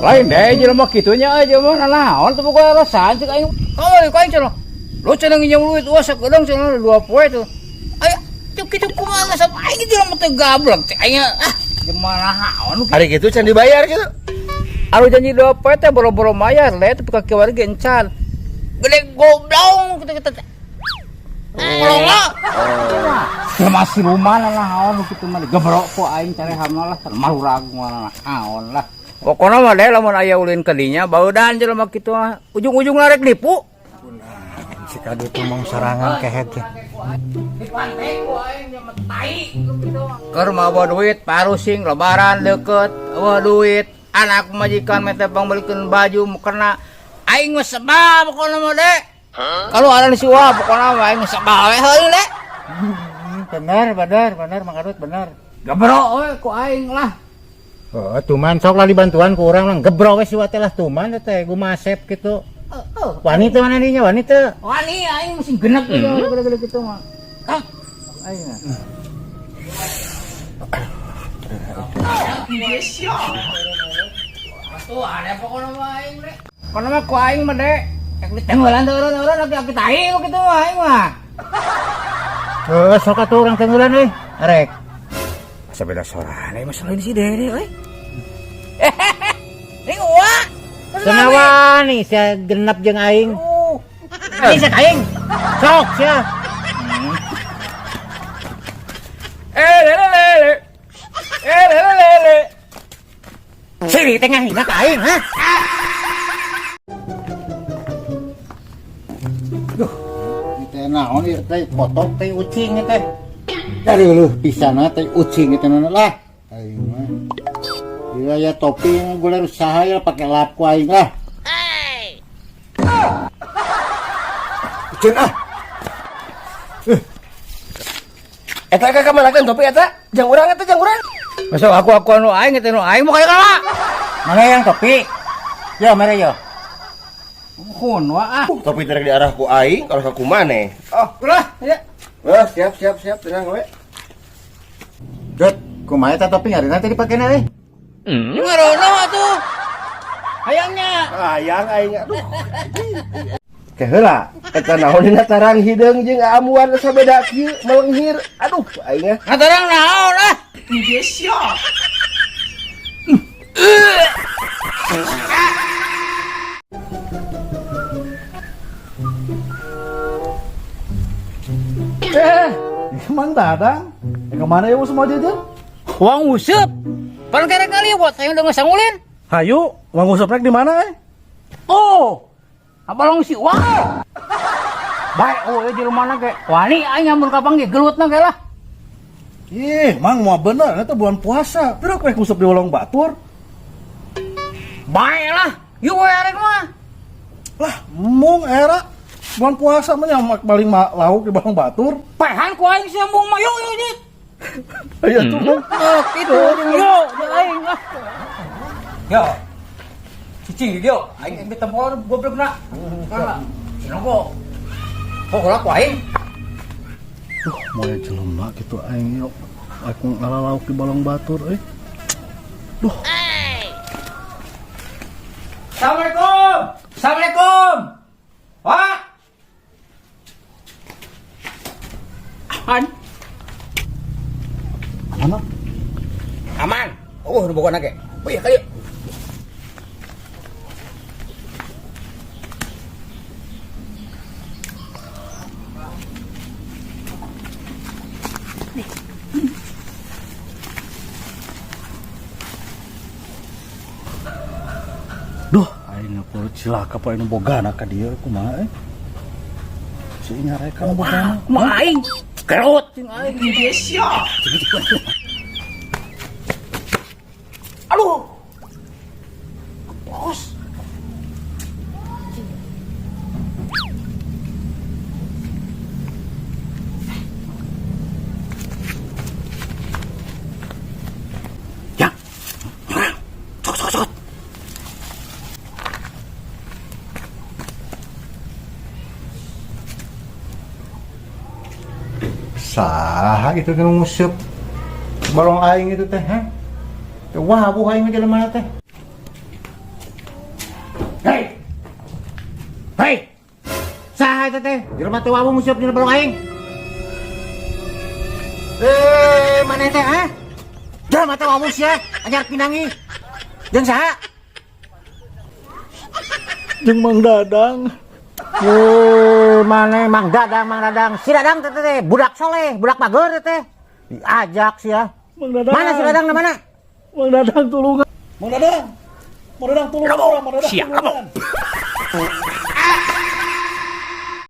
Lain deh jelema kitu nya euy jelema nanaon teu boga alasan cek aing. Kau aing cenah. Lu cenah nginjem duit wah sakedeung cenah dua poe tuh. Aya cek kitu kumaha alasan aing jelema teu gablek cek aing ah jelema naon. Hari gitu can dibayar gitu. Anu janji dua poe teh boro-boro mayar le tapi ka kiwari ge encan. Gede goblong kitu kitu teh. Oh. Jelema siluman naon kitu mah gebrok ku aing carehamna lah marurag mah naon lah. Pokoknya mah deh lamun aya ulin ka dinya baudan jelema kitu mah ujung-ujungna rek nipu. Si kadu tuh mau serangan kehed teh. Dipantek ku aing nya mah tai kitu. Keur mawa duit parusing lebaran deukeut eueuh duit anak majikan meh teh pangbeulikeun baju mukena aing mah sebal pokona mah deh. Kalau ada si wah pokona mah aing sebal we heuh deh. Bener bener bener Mang Kadut bener. Gebrok we ku aing lah. Oh, tuman sok lah dibantuan ku urang lah gebrok we si wa teh lah tuman teh gumasep kitu. Wani teh mana dinya wani teh? Wani aing mesti genep gitu gede-gede gitu mah. Ah, aing. Tuh ada pokona mah aing deh. Pokona mah ku aing mah deh. Rek ditenggelan teh urang-urang laki-laki tai kitu mah aing mah. Heeh, sok atuh urang tenggelan euy. Rek. Asa beda sorana masalah ini si Dede euy. Ini gua. Senawan nih sia genep jeung aing. Ini sia aing. Sok sia. Eh lele lele. Eh lele lele. Sini tengah hina ka aing, ha? Duh, ini teh naon ieu teh kotok teh ucing ieu teh. Dari leuh pisan teh ucing ieu teh lah. Aing mah. Ieu aya topi guler usaha ya pake lap ku aing lah. Ucing ah. Eta ka kamanakeun topi eta? Jang urang eta jang urang. Masuk aku anu aing eta nu aing mau kaya kala. Mana yang topi? Yo mere yo. Hun wa ah. Topi terek di arah ku aing kalau ka kumaneh. Oh, ulah ya. Wah, siap siap siap tenang we. Dut, kumaha eta topi ngarina teh dipakena euy? Ngarono atuh. Hayangnya. Hayang aing aduh. Ke heula. Eta naon dina tarang hideung jeung aamuan asa beda kieu melenghir. Aduh aing ah. Ngatarang naon ah? Mang Dadang, kemana ya semua jajan? Wang useup. Pan kerek ngaliwat hayang udah ngesangulin. Hayu, wang useup rek di mana eh? Oh, abalong si wang. Baik, oh ya jelema ge. Wani aing amun kapanggih gelutna ge lah. Ih, Mang mau bener, eta bulan puasa. Terus rek nguseup di Wolong Batur. Baik lah, yuk we arek mah. Lah, mung era bulan puasa mah nyamak paling lauk di Balong Batur. Pehan ku aing sia mung mah yuk yuk yuk. Ayo tuh, Mang. Oh, kitu jeung yuk jeung aing lah. Yo. Cicing di dieu, aing ambil tempol goblokna. Salah. Sinogo. Kok lah ku aing. Duh, moal jelema kitu aing yuk. Aku ngala lauk di Balong Batur euy. Duh. Assalamualaikum. Assalamualaikum. Wah. Aman. Aman. Aman. Oh, nu boga ge. Oh iya, kayu. Duh, aing ngapur cilaka poe nu bogana ka dieu kumaha euy? Si ngareka nu bogana. Kumaha aing? Kerut cing aing. Aduh. Bos. Ya. Cok cok cok. Saha gitu teh nguseup balong aing itu teh, ha? Teh wah abuh aing mah jelema teh. Hei. Hei. Saha eta teh? Jelema teu wawuh nguseup dina balong aing. Eh, mana teh, ha? Jelema teu wawuh sia, anyar pinangi. Jeung saha? Jeung Mang Dadang. Eh, mana Mang Dadang, Mang Dadang. Si Dadang teh teh budak soleh, budak bager teh teh. Diajak sia. Mang Dadang. Mana si Dadang mana? Mang Dadang, tulungan. Mang Dadang. Mang Dadang, tulungan urang, Mang Dadang. Tulungan.